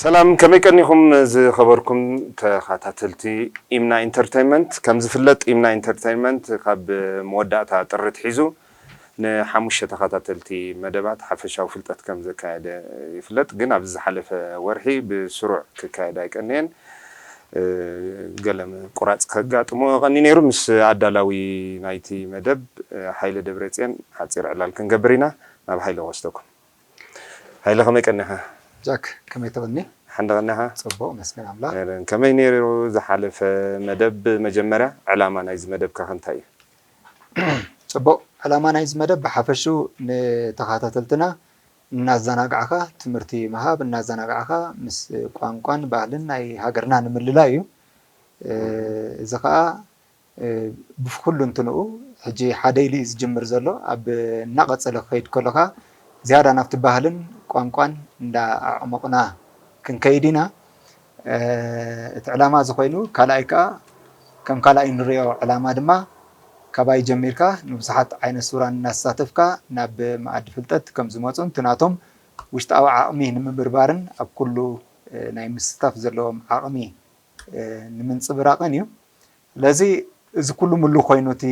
ሰላም፣ ከመይ ቀኒኹም ዝኸበርኩም ተኸታተልቲ ኢምና ኢንተርተይንመንት? ከም ዝፍለጥ፣ ኢምና ኢንተርተይንመንት ካብ መወዳእታ ጥሪ ኣትሒዙ ንሓሙሽተ ተኸታተልቲ መደባት ሓፈሻዊ ፍልጠት ከም ዘካየደ ይፍለጥ። ግን ኣብዚ ዝሓለፈ ወርሒ ብስሩዕ ክካየድ ኣይቀነየን። እ፣ ገለ ምቁራጽ ከጋጥሞ ቀኒ ነይሩ። ምስ ኣዳላዊ ናይቲ መደብ፣ እ፣ ሃይለ ደብረጽዮን ሓጺር ዕላል ክንገብር ኢና። ናብ ሃይለ ወስደኩም። ሃይለ፣ ከመይ ቀኒኻ? ጃክ፣ ከመይ ትቕኒ? ሓንደ ቀኒኻ? ጽቡቕ፣ መስገን ኣምላኽ። ነይረን። ከመይ ነይሩ ዝሓለፈ መደብ? መጀመርያ ዕላማ ናይዚ መደብካ ከ እንታይ እዩ? ጽቡቕ፣ ዕላማ ናይዚ መደብ ብሓፈሹ ንተኸታተልትና እናዘናጋዕካ ትምህርቲ ምሃብ፣ እናዘናጋዕካ ምስ ቋንቋን ባህልን ናይ ሃገርና ንምልላይ እዩ። እ፣ እዚ ኸኣ እ፣ ብኹሉ እንትንኡ ሕጂ ሓደ ኢሉ እዩ ዝጅምር ዘሎ። ኣብ እናቐጸለ ክኸይድ ከሎ ኸኣ ዝያዳ ናብቲ ባህልን ቋንቋን እንዳ ኣዕሞቕና ክንከይድ ኢና። እ፣ እቲ ዕላማ እዚ ኮይኑ፣ ካልኣይ ከኣ ከም ካልኣይ ንሪኦ ዕላማ ድማ ካባይ ጀሚርካ ንብዙሓት ዓይነት ስውራን እናሳተፍካ ናብ መኣዲ ፍልጠት ከም ዝመጹን እቲ ናቶም ውሽጣዊ ዓቕሚ ንምብርባርን ኣብ ኩሉ፣ እ፣ ናይ ምስታፍ ዘለዎም ዓቕሚ፣ እ፣ ንምንጽብራቕን እዩ። ስለዚ እዚ ኩሉ ምሉ ኮይኑ እቲ፣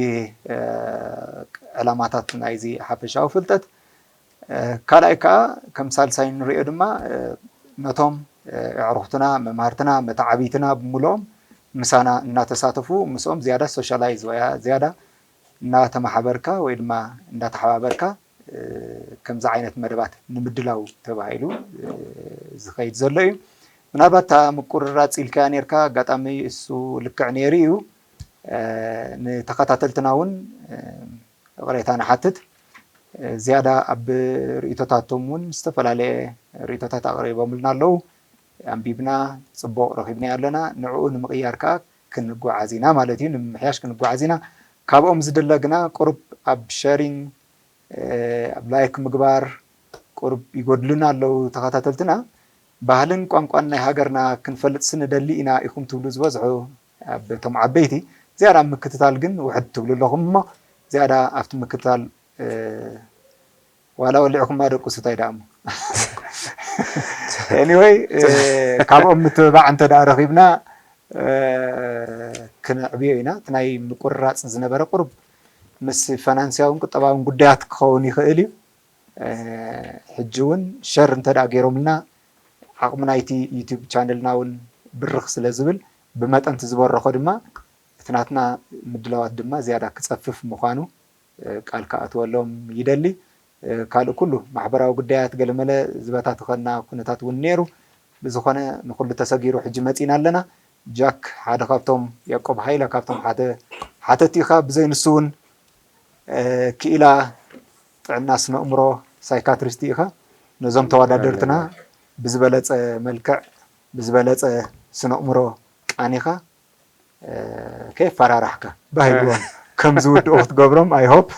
እ፣ ዕላማታት ናይዚ ሓፈሻዊ ፍልጠት፣ እ፣ ካልኣይ ከኣ ከም ሳልሳይ ንሪኦ ድማ፣ እ፣ ነቶም፣ እ፣ ኣዕሩኽትና፣ መምሃርትና፣ መተዓብይትና ብምሉኦም ምሳና እናተሳተፉ ምስኦም ዝያዳ ሶሻላይዝ ወይ ዝያዳ እናተመሓበርካ ወይ ድማ እንዳተሓባበርካ፣ እ፣ ከምዚ ዓይነት መደባት ንምድላው ተባሂሉ፣ እ፣ ዝኸይድ ዘሎ እዩ። ምናልባት እታ ምቁርራጽ ኢልካያ ኔርካ፣ ኣጋጣሚ እሱ ልክዕ ነይሩ እዩ። እ፣ ንተኸታተልትና እውን፣ እ፣ ይቕሬታ ንሓትት። እ፣ ዝያዳ ኣብ ርእይቶታቶም እውን ዝተፈላለየ ርእይቶታት ኣቕሪቦምልና ኣለዉ። ኣንቢብና፣ ጽቡቕ ረኺብናዮ ኣለና። ንዕኡ ንምቕያር ከኣ ክንጓዓዝ ኢና ማለት እዩ፣ ንምምሕያሽ ክንጓዓዝ ኢና። ካብኦም ዝድለ ግና ቁሩብ ኣብ ሸሪንግ፣ እ፣ ኣብ ላይክ ምግባር ቁሩብ ይጎድሉና ኣለዉ ተኸታተልትና። ባህልን ቋንቋን ናይ ሃገርና ክንፈልጥ ስንደሊ ኢና ኢኹም ትብሉ ዝበዝሑ ኣብ እቶም ዓበይቲ። ዝያዳ ኣብ ምክትታል ግን ውሕድ ትብሉ ኣለኹም እሞ፣ ዝያዳ ኣብቲ ምክትታል፣ እ፣ ዋላ ወሊዕኹማ ደቁሱ እንታይ ደኣ እሞ። ኤኒወይ፣ እ፣ ካብኦም ምትብባዕ እንተ ደኣ ረኺብና፣ እ፣ ክነዕብዮ ኢና። እቲ ናይ ምቁርራጽ ዝነበረ ቁሩብ ምስ ፈናንስያውን ቁጠባውን ጉዳያት ክኸውን ይኽእል እዩ። እ፣ ሕጂ እውን ሸር እንተ ደኣ ገይሮምልና ዓቕሚ ናይቲ ዩቱብ ቻነልና እውን ብርኽ ስለ ዝብል ብመጠን እቲ ዝበረኾ ድማ እቲ ናትና ምድላዋት ድማ ዝያዳ ክጸፍፍ ምዃኑ እ፣ ቃል ክኣትወሎም ይደሊ። እ፣ ካልእ ኩሉ ማሕበራዊ ጉዳያት ገለመለ ዝበታተኸና ኩነታት እውን ነይሩ። ብዝኾነ ንኹሉ ተሰጊሩ ሕጂ መጺና ኣለና። ጃክ ሓደ ካብቶም፣ ያዕቆብ ሃይለ ካብቶም ሓደ ሓተቲ ኢኻ። ብዘይ ንሱ እውን፣ እ፣ ክኢላ ጥዕና ስነ ኣእምሮ ሳይካትሪስት ኢኻ። ነዞም ተወዳደርትና ብዝበለጸ መልክዕ፣ ብዝበለጸ ስነ ኣእምሮ ቃኒኻ፣ እ፣ ከየፈራራሕካ ባህልዎም ከም ዝውድኡ ክትገብሮም፣ I hope።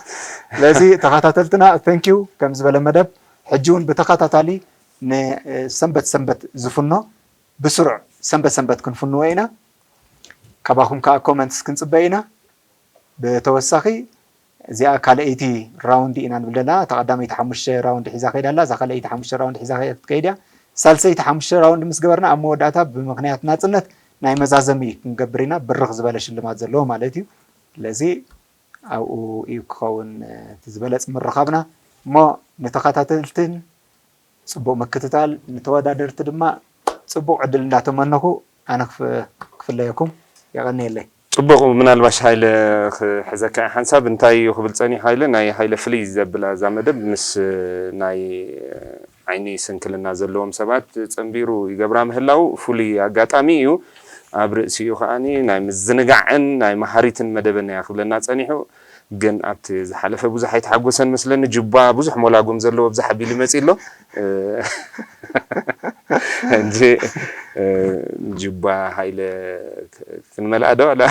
ስለዚ ተኸታተልትና፣ thank you። ከም ዝበለ መደብ ሕጂ እውን ብተኸታታሊ ንሰንበት ሰንበት ዝፍኖ ብስሩዕ ሰንበት ሰንበት ክንፍንዎ ኢና። ካባኹም ከዓ ኮመንትስ ክንጽበ ኢና። ብተወሳኺ እዚኣ ካልኣይቲ ራውንድ ኢና ንብል ዘለና። እታ ቀዳመይቲ ሓሙሽተ ራውንድ ሒዛ ከይዳ ኣላ፣ እዛ ካልኣይቲ ሓሙሽተ ራውንድ ሒዛ ከ-፣ ክትከይድ እያ። ሳልሰይቲ ሓሙሽተ ራውንድ ምስ ገበርና ኣብ መወዳእታ ብምኽንያት ናጽነት ናይ መዛዘሚ ክንገብር ኢና። ብርኽ ዝበለ ሽልማት ዘለዎ ማለት እዩ። ስለዚ ኣብኡ እዩ ክኸውን፣ እ፣ እቲ ዝበለጽ ምርኻብና። እሞ ንተኸታተልትን ጽቡቕ ምክትታል፣ ንተወዳደርቲ ድማ ጽቡቕ ዕድል እንዳተመነኹ ኣነ ክፍ-፣ ክፍለየኩም። የቐንየለይ። ጽቡቕ፣ ምናልባሽ ሃይለ ክሕዘካ እየ ሓንሳብ። እንታይ እዩ ክብል ጸኒሑ ሃይለ? ናይ ሃይለ ፍልይ ዘብላ እዛ መደብ ምስ ናይ ዓይኒ ስንክልና ዘለዎም ሰባት ጸንቢሩ ይገብራ ምህላው ፍሉይ ኣጋጣሚ እዩ። ኣብ ርእሲኡ ከኣኒ ናይ ምዝንጋዕን ናይ መሃሪትን መደበና እያ ክብለና ጸኒሑ። ግን ኣብቲ ዝሓለፈ ብዙሕ ኣይተሓጎሰን መስለኒ። ጁባ ብዙሕ ሞላጉም ዘለዎ ብዝሕ ኣቢሉ ይመጽእ ኣሎ። እ፣ እንጂ፣ እ፣ ጁባ ሃይለ ክ-፣ ክንመልኣ ዶ ዋላ?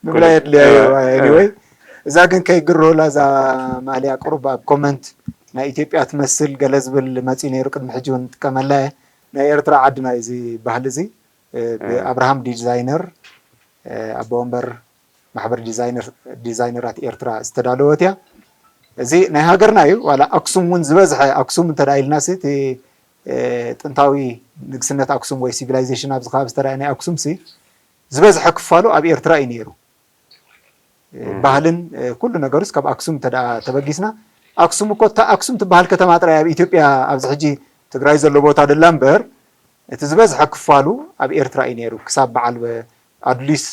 ምብላይ የድልያ እዩ። እ፣ እ። ኤኒወይ፣ እዛ ግን ከይግርሁላ እዛ ማልያ ቁሩብ ኣብ ኮመንት ናይ ኢትዮጵያ ትመስል ገለ ዝብል መጺኡ ነይሩ። ቅድሚ ሕጂ እውን ንጥቀመላ እየ። ናይ ኤርትራ ዓድና እዩ እዚ ባህሊ እዚ። እ፣ እ። ብኣብርሃም ዲዛይነር፣ እ፣ ኣቦ ወንበር ማሕበር ዲዛይነር-፣ ዲዛይነራት ኤርትራ ዝተዳለወት እያ። እዚ ናይ ሃገርና እዩ። ዋላ ኣክሱም እውን ዝበዝሐ፣ ኣክሱም እንተ ደኣ ኢልናሲ እቲ፣ እ፣ ጥንታዊ ንግስነት ኣክሱም ወይ ሲቪላይዜሽን ኣብዚ ከባቢ ዝተረኣየ ናይ ኣክሱም ሲ ዝበዝሐ ክፋሉ ኣብ ኤርትራ እዩ ነይሩ። እ፣ እም። ባህልን፣ እ፣ ኩሉ ነገሩስ ካብ ኣክሱም እንተ ደኣ ተበጊስና፣ ኣክሱም እኮ እታ ኣክሱም ትበሃል ከተማ ጥራይ ኣብ ኢትዮጵያ ኣብዚ ሕጂ ትግራይ ዘሎ ቦታ ደላ እምበር፣ እቲ ዝበዝሐ ክፋሉ ኣብ ኤርትራ እዩ ነይሩ። ክሳብ በዓል በ-፣ ኣዱሊስ፣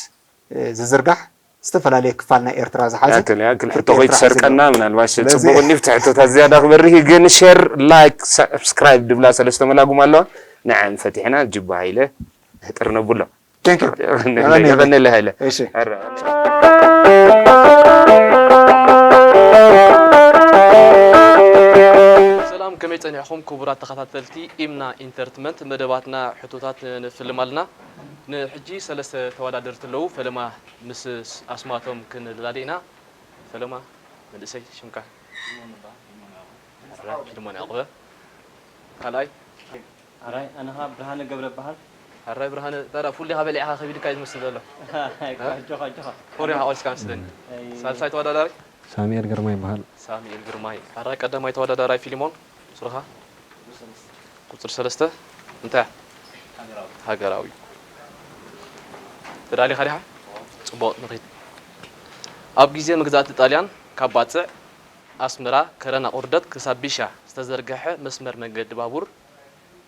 እ፣ ዝዝርጋሕ ዝተፈላለየ ክፋል ናይ ኤርትራ ዝሓዘ፣ ያክል፣ ያክል ፍርቂ ሕቶ ኤርትራ ከይትሰርቀና፣ ሓዘ። ምናልባሽ ስለዚ ጽቡቕ እንዲ ፍትሕቶታት ዝያዳ ክበርህ እዩ። ግን ሼር፣ ላይክ፣ ሳብስክራይብ ድብላ ሰለስተ መላጉም ኣለዋ። ንዐን ፈቲሕና፣ ጅባ ሃይለ፣ ህጥር ነብሎ። Thank you። የቐንየለይ፣ የቐንየለይ። የቐንየለይ ሃይለ። እሺ። ኣረ። ሰላም፣ ከመይ ጸኒሕኹም ክቡራት ተኸታተልቲ ኢምና ኢንተርትመንት? መደባትና ሕቶታት ንፍልም ኣለና። ንሕጂ ሰለስተ ተወዳደርቲ ኣለዉ። ፈለማ ምስ ኣስማቶም ክንላለ ኢና። ፈለማ መንእሰይ ሽምካ? ፊልሞን ይበሃል። ፊልሞን ያዕቆብ። ፊልሞን ያዕቆብ። ካልኣይ? ኣራይ፣ ኣነ ኸዓ ብርሃነ ገብረ እበሃል። ኣራይ ብርሃነ፣ ታዲያ ፉል ዲኻ በሊዕኻ ከቢድካ እዩ ዝመስል ዘሎ። ኣጆኻ፣ ኣጆኻ። ኮሪኻ ቆልስካ መስለኒ። ኣይ። ሳልሳይ ተወዳዳሪ? ሳሙኤል ግርማ ይበሃል። ሳሙኤል ግርማይ። ኣራይ ቀዳማይ ተወዳዳራይ ፊልሞን፣ ቁጽርኻ? ቁጽሪ ሰለስተ። እንታይ? ሃገራዊ። ሃገራዊ። ተዳሊኻ ዲኻ? ጽቡቕ፣ ንኺድ። ኣብ ግዜ መግዛእቲ ጣልያን ካብ ባጽዕ ኣስመራ፣ ከረን ኣቑርደት ክሳብ ቢሻ ዝተዘርግሐ መስመር መገዲ ባቡር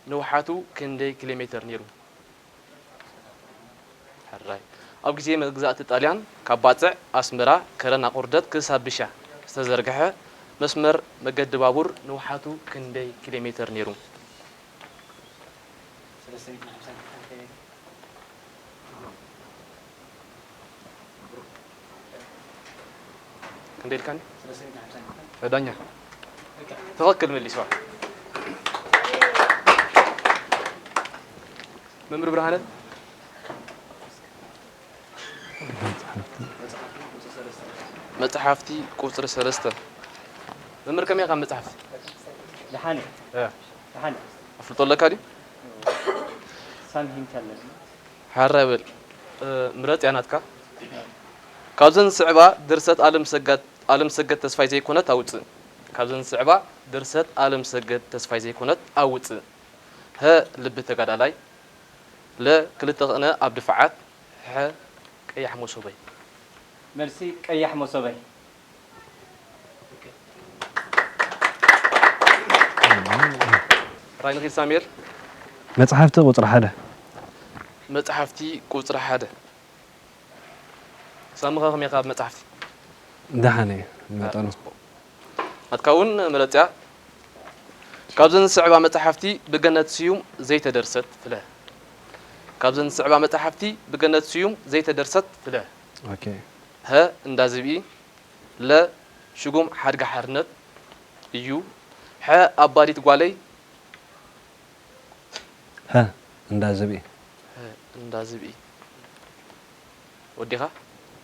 ንውሓቱ ክንደይ ኪሎ ሜተር ነይሩ? ሕራይ። ኣብ ግዜ መግዛእቲ ጣልያን ካብ ባጽዕ ኣስመራ፣ ከረን ኣቑርደት ክሳብ ቢሻ ዝተዘርግሐ መስመር መገዲ ባቡር ንውሓቱ ክንደይ ኪሎ ሜተር ነይሩ? ክንደይ ኢልካኒ? ዳኛ። ትኽክል መሊስዋ። መምህር ብርሃነ? መጽሓፍቲ ቁጽሪ ሰለስተ። መምህር ከመይ ኢኻ መጽሓፍቲ? ደሓን እየ። እ። ደሓን እየ። ኣፍልጦ ኣለካ ድዩ? ሳሚ ሂንት ኣለኒ። ሓራይ በል። እ፣ ምረጽ እያ ናትካ። ካብዘን ዝስዕባ ድርሰት ኣለምሰገድ፣ ኣለምሰገድ ተስፋይ ዘይኮነት ኣውጽእ። ካብዘን ዝስዕባ ድርሰት ኣለምሰገድ ተስፋይ ዘይኮነት ኣውጽእ። ሀ፣ ልቢ ተጋዳላይ። ለ፣ ክልተ ቕነ ኣብ ድፋዓት። ሐ፣ ቀያሕ መሶበይ። መልሲ ቀያሕ መሶበይ። ራይ ንኺድ ሳሙኤል። መጽሓፍቲ ቁጽሪ ሓደ። መጽሓፍቲ ቁጽሪ ሓደ። ሳሚ ኸ ከመይ ኢኻ ኣብ መጽሓፍቲ? ደሓን እየ፣ መጠኑ። ጽቡቕ። ናትካ እውን ምረጽ እያ። ካብዘን ዝስዕባ መጻሕፍቲ ብገነት ስዩም ዘይተደርሰት ፍለ። ካብዘን ዝስዕባ መጻሕፍቲ ብገነት ስዩም ዘይተደርሰት ፍለ። ኦኬ። ሀ፣ እንዳ ዝብኢ። ለ፣ ሽጉም ሓድጊ ሓርነት እዩ። ሐ፣ ኣባዲት ጓለይ። ሀ፣ እንዳ ዝብኢ። ሀ፣ እንዳ ዝብኢ። ወዲኻ?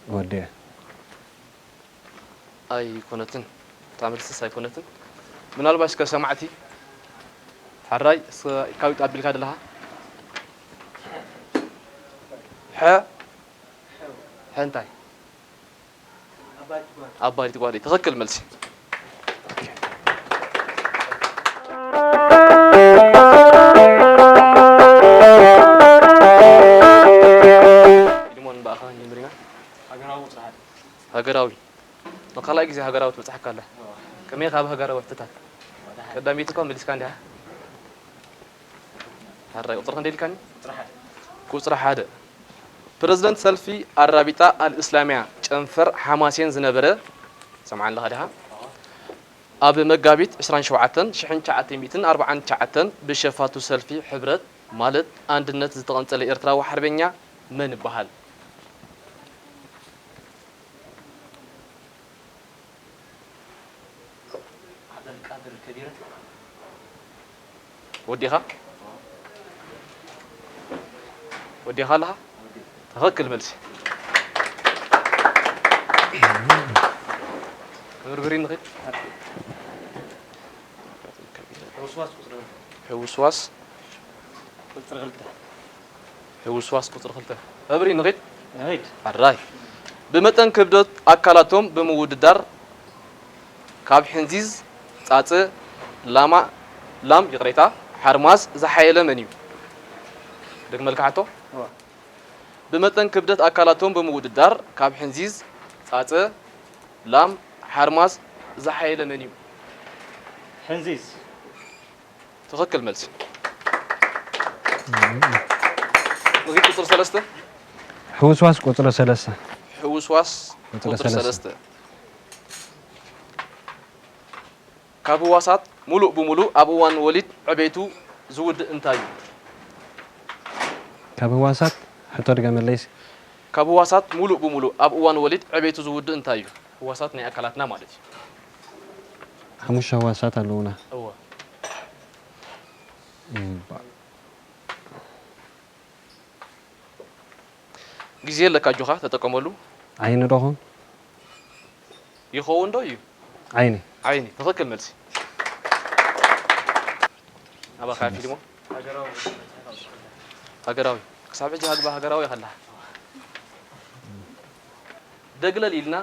ወዲየ። ኣይኮነትን። እታ መልስስ ኣይኮነትን። ምናልባሽ ከ ሰማዕቲ፣ ሕራይ፣ እስከ ካቢት ኣቢልካ ደለኻ? ሐ፣ ሐ እንታይ? ኣባዲት ጓለይ። ትኽክል መልሲ። ፊልሞን፣ ብኣኻ ክንጅምር ኢና። ሃገራዊ ቁጽሪ ሓደ። ሃገራዊ። ንኻልኣይ ግዜ ሃገራዊ ትበጽሓካ ኣላ። እወ። ከመይ ካብ ሃገራዊ ሕቶታት? እወ፣ ደሓን። ቀዳመይቲ እኳ መሊስካ እንዲኻ? ሕራይ፣ ቁጽሪ ክንደይ ኢልካኒ? ቁጽሪ ሓደ። ቁጽሪ ሓደ። ፕረዚደንት ሰልፊ ኣራቢጣ ኣልእስላሚያ ጨንፈር ሓማሴን ዝነበረ፣ ሰምዓኒ ኣለኻ ዲኻ? እወ። ኣብ መጋቢት ዕስራን ሸውዓተን ሽሕን ትሽዓተ ሚእትን ኣርባዓን ትሽዓተን ብሸፋቱ ሰልፊ ሕብረት ማለት ኣንድነት ዝተቐንጸለ ኤርትራዊ ሓርበኛ መን ይበሃል? ዓብደልቃድር ከቢረ። ወዲኻ? ወዲኻ ኣለኻ? ትኽክል መልሲ። መምህር ብሪን ንኺድ። ሕውስዋስ ቁጽሪ ክልተ። ሕውስዋስ። ቁጽሪ ክልተ። ሕውስዋስ ቁጽሪ ክልተ። መምህር ብሪን ንኺድ። ንኺድ። ኣራይ። ብመጠን ክብደት ኣካላቶም ብምውድዳር ካብ ሕንዚዝ፣ ጻጸ፣ ላማ፣ ላም፣ ይቕሬታ፣ ሓርማዝ ዝሓየለ መን እዩ? ደግመልካ ሕቶ። እዋ። ብመጠን ክብደት ኣካላቶም ብምውድዳር ካብ ሕንዚዝ፣ ጻጸ፣ ላም፣ ሓርማዝ ዝሓየለ መን እዩ? ሕንዚዝ። ትኽክል መልሲ። ንኺድ ቁጽሪ ሰለስተ። ሕውስዋስ ቁጽሪ ሰለስተ። ሕውስዋስ ቁጽሪ ቁጽሪ ሰለስተ። ሰለስተ። ካብ ህዋሳት ሙሉእ ብሙሉእ ኣብ እዋን ወሊድ ዕቤቱ ዝውድእ እንታይ እዩ? ካብ ህዋሳት፣ ሕቶ ድገመለይስ? ካብ ህዋሳት ሙሉእ ብሙሉእ ኣብ እዋን ወሊድ ዕቤቱ ዝውድእ እንታይ እዩ? ህዋሳት ናይ ኣካላትና ማለት እዩ። ሓሙሽተ ህዋሳት ኣለዉና። እወ። እምባ-፣ ግዜ ኣለካ፣ ኣጆኻ ተጠቀመሉ። ዓይኒ ዶ ኾን? ይኸውን ዶ እዩ? ዓይኒ። ዓይኒ፣ ትኽክል መልሲ። ኣባኻ ፊልሞ? ሃገራዊ። ክሳብ ሕጂ ሃግባ ሃገራዊ ኢኻ ኣለኻ። ደግለል ኢልና፣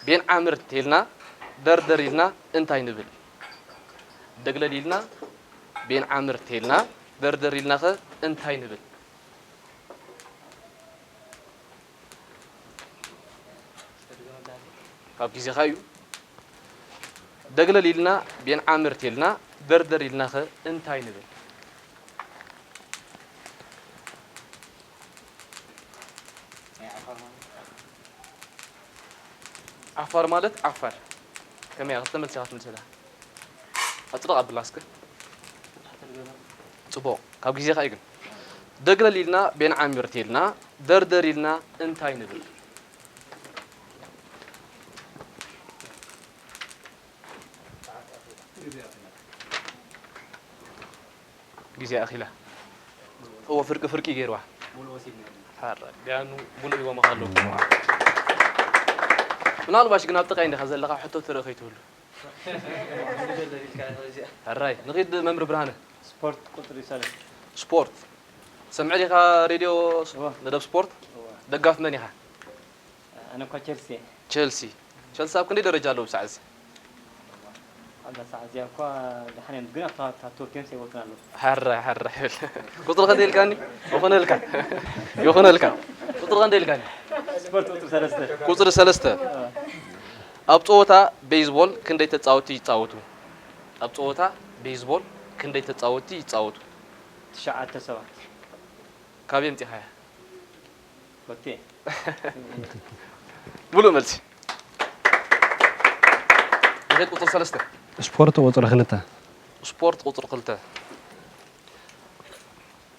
ቤን ዓምር ቴልና፣ ደርደር ኢልና እንታይ ንብል? ደግለል ኢልና፣ ቤን ዓምር ቴልና፣ ደርደር ኢልናኸ እንታይ ንብል? ካብ ግዜኻ እዩ። ደግለል ኢልና፣ ቤን ዓምር ቴልና፣ ደርደር ኢልናኸ እንታይ ንብል? ዓፋር ማለት ዓፋር። ከመይ ኢኻ? ክልተ መልሲ ኢኻ ትምልሰላ። ኣጽድቕ ኣብላ እስከ። ጽቡቕ። ካብ ግዜኻ እዩ ግን። ደግለል ኢልና፣ ቤን ዓሚር ቴልና፣ ደርደር ኢልና እንታይ ንብል? ግዜ ኣኺላ። እወ፣ ፍርቂ ፍርቂ ገይርዋ። ሓራይ፣ ቢያኑ ሙሉእ ሂቦምኻ ኣለዉ። ምናልባሽ ግን ኣብ ጥቃይ እንዲኻ ዘለኻ ሕቶ ትርኢ ከይትህሉ። ሕራይ፣ ንኺድ መምህር ብርሃነ። ስፖርት ቁጽሪ ሰለስተ። ስፖርት። ሰምዕ ዲኻ ሬድዮ ስ-፣ እወ። መደብ ስፖርት? እወ። ደጋፊ መን ኢኻ? ኣነ እኳ ቸልሲ እየ። ቸልሲ። ቸልሲ ኣብ ክንደይ ደረጃ ኣለዉ ብሳዕ እዚ? ኣብዛ ሰዓት እዚኣ እኳ ደሓን እዮም፣ ግን ኣብታ፣ ኣብታ ቶፕ ቴን ይወጡን ኣለዉ። ሕራይ፣ ሕራይ። ቁጽሪ ከ እንተ ኢልካኒ? ይኹነልካ። ይኹነልካ። ቁጽሪ ከ እንተ ኢልካኒ? ስፖርት ቁጽሪ ሰለስተ። ቁጽሪ ሰለስተ። እወ። ኣብ ጸወታ ቤዝቦል ክንደይ ተጻወትቲ ይጻወቱ? ኣብ ጸወታ ቤዝቦል ክንደይ ተጻወትቲ ይጻወቱ? ትሽዓተ ሰባት። ካበይ ኣምጺኻያ? ኮቴ። ሙሉእ መልሲ። ንኺድ ቁጽሪ ሰለስተ። ስፖርት ቁጽሪ ክልተ። ስፖርት ቁጽሪ ክልተ።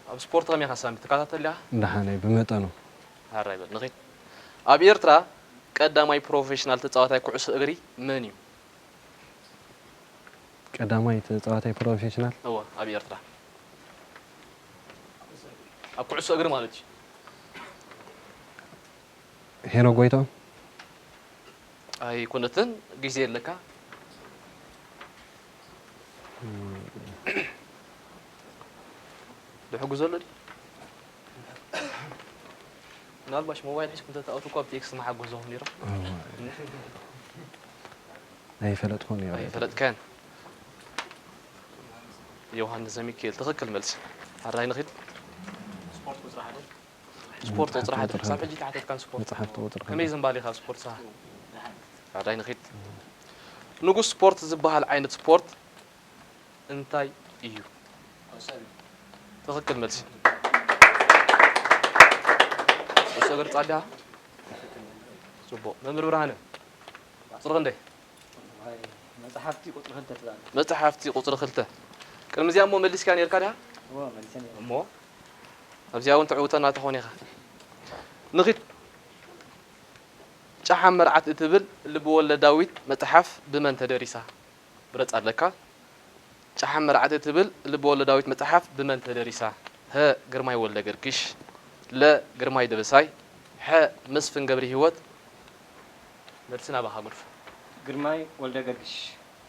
ኣብ ስፖርት ከመይ ኢኻ ሳሚ? ትከታተል ዲኻ? ደሓነይ፣ ብመጠኑ። ሕራይ በል፣ ንኺድ። ኣብ ኤርትራ ቀዳማይ ፕሮፌሽናል ተጻዋታይ ኩዕሶ እግሪ መን እዩ? ቀዳማይ ተጻዋታይ ፕሮፌሽናል? እወ፣ ኣብ ኤርትራ። ኣብ ኩዕሶ እግሪ ማለት እዩ። ሄኖክ ጎይትኦም? ኣይኮነትን፣ ግዜ ኣለካ። ዝሕግዞ ኣሎ ድዩ? ምናልባሽ ሞባይል ሒዝኩም እንተትኣትዉ እኮ ኣብ ቴክስት ምሓገዝኹም ነይሮም። እዋ። ኣይፈለጥኩን ነይረ። ኣይፈለጥካን። ዮሃንስ ዘሚካኤል፣ ትኽክል መልሲ። ሕራይ ንኺድ። ስፖርት ቁጽሪ ሓደ። ስፖርት ቁጽሪ መጽሓፍቲ ሓደ። ቁጽሪ ክሳብ ሓደ። ሕጂ ተሓተትካን ስፖርት። መጽሓፍቲ ቁጽሪ ሓደ። ከመይ ዝንባል ኢኻ ስፖርት ሰ? ሕራይ ንኺድ። ንጉስ ስፖርት ዝበሃል ዓይነት ስፖርት እንታይ እዩ? ኩዕሶ እግሪ። ትኽክል መልሲ። ኩዕሶ እግሪ ጻድያ? ጽቡቕ። መምህር ብርሃነ፣ ቁጽሪ ክንደይ? ዋይ፣ መጽሓፍቲ ቁጽሪ ክልተ ትብል ኣላ። መጽሓፍቲ ቁጽሪ ክልተ። ቅድሚ እዚኣ እሞ መሊስካ ነይርካ ዲኻ? እዎ፣ መሊሰ ነይረ። እሞ ኣብዚኣ እውን ተዕውተና ተኾን ኢኻ። ንኺድ። ጨሓም መርዓት እትብል ልብወለዳዊት መጽሓፍ ብመን ተደሪሳ? ምረጽ ኣለካ። ጨሓም መርዓት እትብል ልብወለዳዊት መጽሓፍ ብመን ተደሪሳ? ሀ፣ ግርማይ ወልደገርግሽ፣ ለ፣ ግርማይ ደበሳይ፣ ሐ፣ መስፍን ገብረሂወት። መልሲ ናባኻ ጉድፍ። ግርማይ ወልደገርግሽ።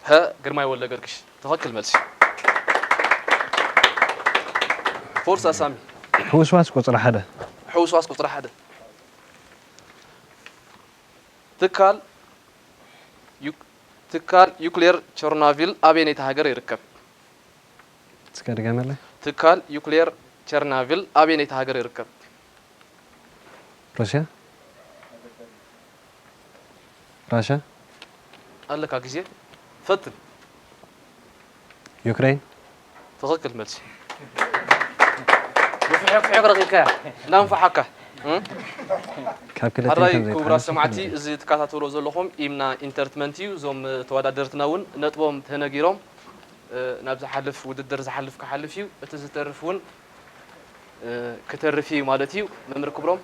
ሀ፣ ግርማይ ወልደገርግሽ። ትኽክል መልሲ። ፎርሳ ሳሚ። ሕውስዋስ ቁጽሪ ሓደ። ሕውስዋስ ቁጽሪ ሓደ። ትካል ዩ-፣ ትካል ዩክሌር ቸርኖቪል ኣበየነይቲ ሃገር ይርከብ? እቲ እስከ ድገመለይ። ትካል ዩክሌር ቸርናቪል ኣበየነይቲ ሃገር ይርከብ? ሩስያ። ራሻ። ኣለካ ግዜ ፈትን። ዩክሬን። ትኽክል መልሲ። ብፍሕፍሕቕ ረኺብካያ እናንፈሓካ። እም? ካብ ክልተ ሓራይ ከም ዘይተሓለፈ ክቡራት ሰማዕቲ ይፈልጥ። እዚ ትከታተሎ ዘለኹም ኢምና ኢንተርትመንት እዩ። እዞም ተወዳደርትና እውን ነጥቦም ተነጊሮም እ፣ ናብ ዝሓልፍ ውድድር ዝሓልፍ ክሓልፍ እዩ። እቲ ዝተርፍ እውን እ፣ ክተርፍ እዩ ማለት እዩ። መምህር ክብሮም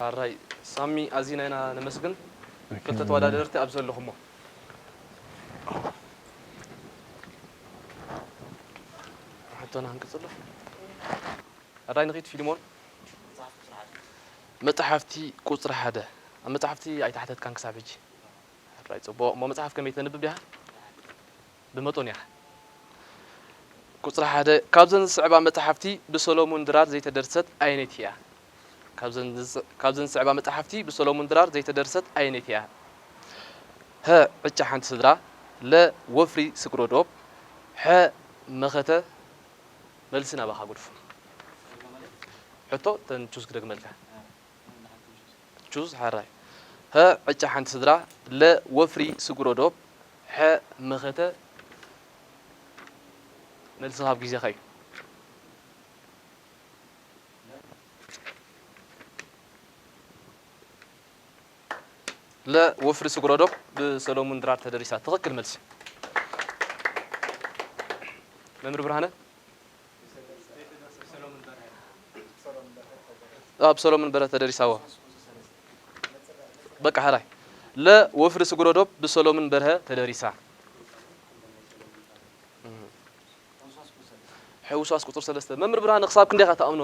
ሓራይ ሳሚ ኣዚና ኢና ነመስግን። ክልተ ተወዳደርቲ ኣብ ዘለኹሞ ሕቶና ክንቅፅሎ። ኣዳይ ንኺድ ፊልሞን መፅሓፍቲ ቁፅሪ ሓደ ኣብ መፅሓፍቲ ኣይተሓተትካን ክሳብ ሕጂ። ሕራይ ፅቡቕ እሞ መፅሓፍ ከመይ ተንብብ ዲኻ? ብመጠኑ ኢኻ። ቁፅሪ ሓደ ካብዘን ዝስዕባ መፅሓፍቲ ብሰሎሙን ድራር ዘይተደርሰት ኣየነይቲ እያ? ካብዘን ዝስ- ካብዘን ዝስዕባ መፅሓፍቲ ብሰሎሙን ድራር ዘይተደርሰት ኣየነይቲ እያ? ሀ ዕጫ ሓንቲ ስድራ፣ ለ ወፍሪ ስግሮዶብ፣ ሐ መኸተ። መልሲ ናባኻ ጉድፉ። ሕቶ ተን ቹዝ ክደግመልካ። ቹዝ ሓራይ። ሀ ዕጫ ሓንቲ ስድራ፣ ለ ወፍሪ ስግሮዶብ፣ ሐ መኸተ። መልሲ ካብ ግዜኻ እዩ። ለ ወፍሪ ስግሮዶብ ብሰሎሙን ድራር ተደሪሳ። ትኽክል መልሲ። መምህር ብርሃነ ኣብ ሰሎሙን በርሀ ተደሪሳዎ። በቃ ሓራይ ለ ወፍሪ ስግሮዶብ ብሰሎሙን በርሀ ተደሪሳ። ሕውስዋስ ቁፅሪ ሰለስተ መምህር ብርሃነ ክሳብ ክንደይ ኢኻ ትኣምኖ?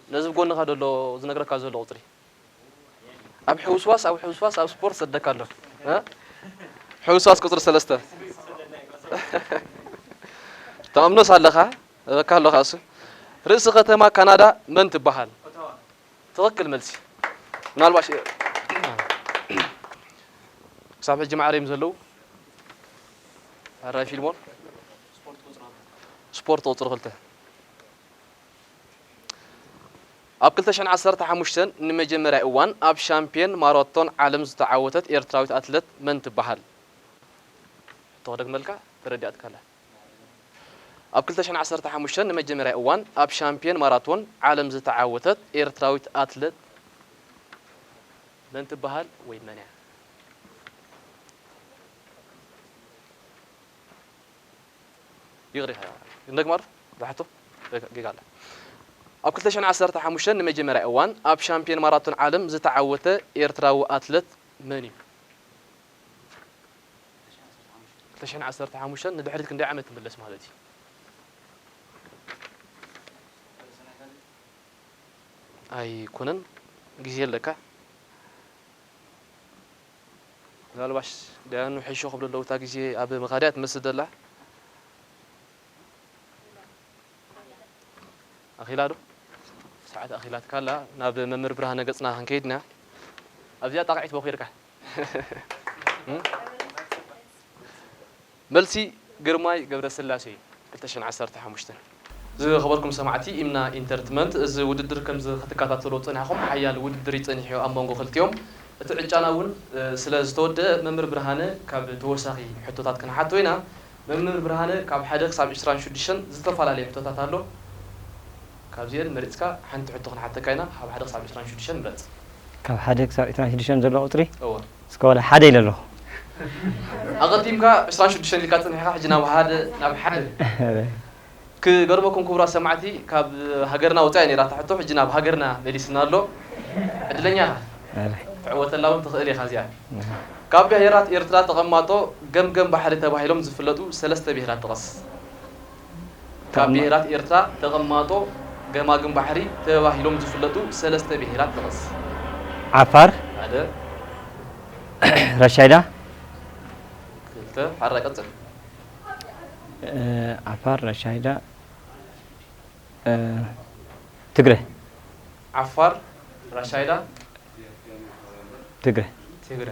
ነዚ ብጎንኻ ዘሎ ዝነግረካ ዘሎ ቁፅሪ ኣብ ሕውስዋስ ኣብ ሕውስዋስ ኣብ ስፖርት ሰደካ ኣሎ። እ? ሕውስዋስ ቁፅሪ ሰለስተ ተኣምኖስ ኣለኻ? እበካ ኣለኻ እሱ። ርእሲ ከተማ ካናዳ መን ትበሃል? ትኽክል መልሲ። ምናልባሽ ክሳብ ሕጂ ማዕረ እዮም ዘለዉ። ኣራይ ፊልሞን ስፖርት ቁፅሪ ክልተ ኣብ ክልተ ሽሕን ዓሰርተ ሓሙሽተን ንመጀመርያ እዋን ኣብ ሻምፒዮን ማራቶን ዓለም ዝተዓወተት ኤርትራዊት ኣትለት መን ትበሃል? ሕቶ ክደግመልካ ተረዲኣትካላ። ኣብ ክልተ ሽሕን ዓሰርተ ሓሙሽተን ንመጀመርያ እዋን ኣብ ሻምፒዮን ማራቶን ዓለም ዝተዓወተት ኤርትራዊት ኣትለት መን ትበሃል ወይ መን እያ? ይቕሬታ እንደግማር ዝሓቶ ጌጋ ኣለ። ኣብ ክልተ ሽሕን ዓሰርተ ሓሙሽተን ንመጀመርያ እዋን ኣብ ሻምፒዮን ማራቶን ዓለም ዝተዓወተ ኤርትራዊ ኣትለት መን እዩ? ክልተ ሽሕን ዓሰርተ ሓሙሽተን ንድሕሪት ክንደይ ዓመት ትምለስ ማለት እዩ? ኣይኮነን ግዜ ኣለካ። ምናልባሽ ደያኑ ሕሾ ክብሉ ኣለዉ እታ ግዜ ኣብ መኻድያ ትመስል ዘላ። ኣኺላ ዶ? ሰዓት ኣኺላትካ ኣላ። ናብ መምህር ብርሃነ ገጽና ክንከይድ ኢና። ኣብዚኣ ጣቕዒት ቦኺርካ። እም? መልሲ ግርማይ ገብረስላሴ እዩ። ክልተ ሽሕን ዓሰርተ ሓሙሽተን ዝኸበርኩም ሰማዕቲ ኢምና ኢንተርትመንት እዚ ውድድር ከምዚ ክትከታተሎ ጸኒሕኹም ሓያል ውድድር እዩ ጸኒሑ ኣብ መንጎ ክልቲኦም። እቲ ዕጫና እውን ስለ ዝተወደአ መምህር ብርሃነ ካብ ተወሳኺ ሕቶታት ክንሓቶ ኢና። መምህር ብርሃነ ካብ ሓደ ክሳብ ዕስራን ሽዱሽተን ዝተፈላለየ ሕቶታት ኣሎ። ካብዚአን መሪፅካ ሓንቲ ሕቶ ክንሓተካ ኢና። ካብ ሓደ ክሳብ ዕስራን ሽዱሽተን ምረፅ። ካብ ሓደ ክሳብ ዕስራን ሽዱሽተን ዘሎ ቁፅሪ? እወ። እስከ ዋላ ሓደ ኢለ ኣለኹ። ኣቐዲምካ ዕስራን ሽዱሽተን ኢልካ ፀኒሕካ ሕጂ ናብ ሓደ ናብ ሓደ። ክገርመኩም ክቡራት ሰማዕቲ ካብ ሃገርና ወፃኢ ነይራ እታ ሕቶ ሕጂ ናብ ሃገርና መሊስና ኣሎ። ዕድለኛ ኢኻ። ኣረ። ትዕወተላ እውን ትኽእል ኢኻ እዚኣ። ኣረ። ካብ ብሄራት ኤርትራ ተቐማጦ ገምገም ባሕሪ ተባሂሎም ዝፍለጡ ሰለስተ ብሄራት ጥቐስ። ካብ ብሄራት ኤርትራ ተቐማጦ ገማግም ባሕሪ ተባሂሎም ዝፍለጡ ሰለስተ ብሄራት ጥቐስ። ዓፋር፣ ሓደ፣ ራሻይዳ፣ ክልተ፣ ሓራ ቀጽል። እ፣ ዓፋር፣ ራሻይዳ፣ እ፣ ትግረ። ዓፋር፣ ራሻይዳ፣ ትግረ። ትግረ።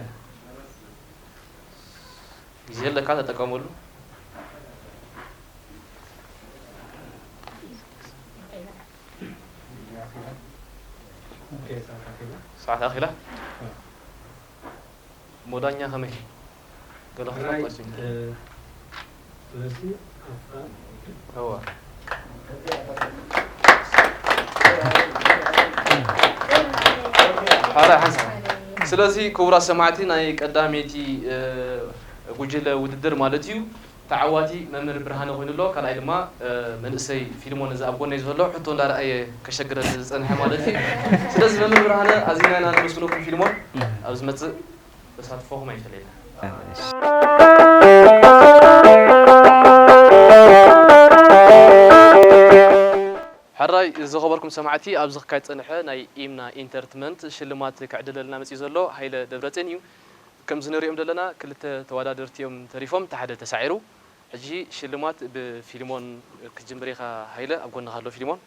ግዜ ኣለካ ተጠቀመሉ። ሰዓት ኣኺላ። ሞዳኛ ከመይ? ገለ ክፍለጥ ቀሲኑ። እዋ። ሓራይ ሓንሳብ። ስለዚ ክቡራት ሰማዕቲ፣ ናይ ቀዳመይቲ ጉጅለ ውድድር ማለት እዩ። ተዓዋቲ መምህር ብርሃነ ኮይኑ ኣሎ። ካልኣይ ድማ መንእሰይ ፊልሞን፣ እዚ ኣብ ጎነይ ዘሎ ሕቶ እንዳረኣየ ከሸግረኒ ዝጸንሐ ማለት እዩ። ስለዚ መምህር ብርሃነ ኣዚና ኢና ነመስግነኩም። ፊልሞን ኣብ ዝመጽእ ተሳትፎኹም ኣይፈለየና። ሕራይ ዝኸበርኩም ሰማዕቲ፣ ኣብዚ ክካየድ ዝጸንሐ ናይ ኢምና ኢንተርትመንት ሽልማት ክዕድለልና መጺኡ ዘሎ ሃይለ ደብረጽዮን እዩ። ከም ዝንሪኦም ዘለና ክልተ ተወዳደርቲ እዮም ተሪፎም፣ እቲ ሓደ ተሳዒሩ። ሕጂ ሽልማት ብፊልሞን ክትጅምር ኢኻ ሃይለ፣ ኣብ ጎንኻ ኣሎ ፊልሞን።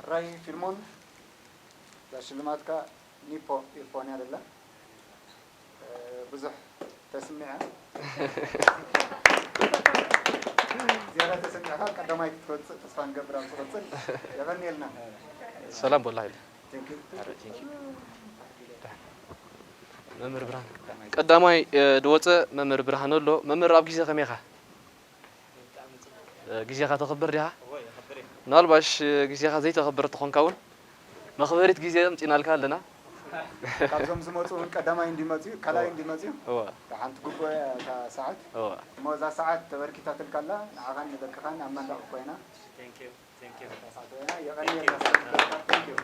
ሕራይ ፊልሞን፣ እዛ ሽልማትካ ኒፖ ኢርፎን እያ ደላ። ብዙሕ ተስሚዐ። ዝያዳ ተሰሚዕካ ቀዳማይ ክትወፅእ ተስፋ ንገብር ኣብ ዝቕፅል። የቐንየልና። ሰላም በሎ ሃይለ። መምህር ብርሃን ቀዳማይ ድወፀ መምህር ብርሃን ኣሎ። መምህር ኣብ ግዜ ከመይ ኢኻ? ግዜኻ ተኽብር ዲኻ? ምናልባሽ ግዜኻ ዘይተኽብር ተኾንካ እውን መኽበሪት ግዜ ኣምፂናልካ ኣለና። ካብዞም ዝመፁ እውን ቀዳማይ እንዲመፅዩ ካልኣይ እንዲመፅዩ እዋ። ሓንቲ ግቡእ እያ እታ ሰዓት እዋ። እሞ እዛ ሰዓት ተበርኪታትልካ ኣላ ንዓኻን ንደቅኻን ኣብ መንደቕ ኮይና Thank you. Thank you. ተሳትፎና የቐንየልና ስለዝነበርካ። Thank you.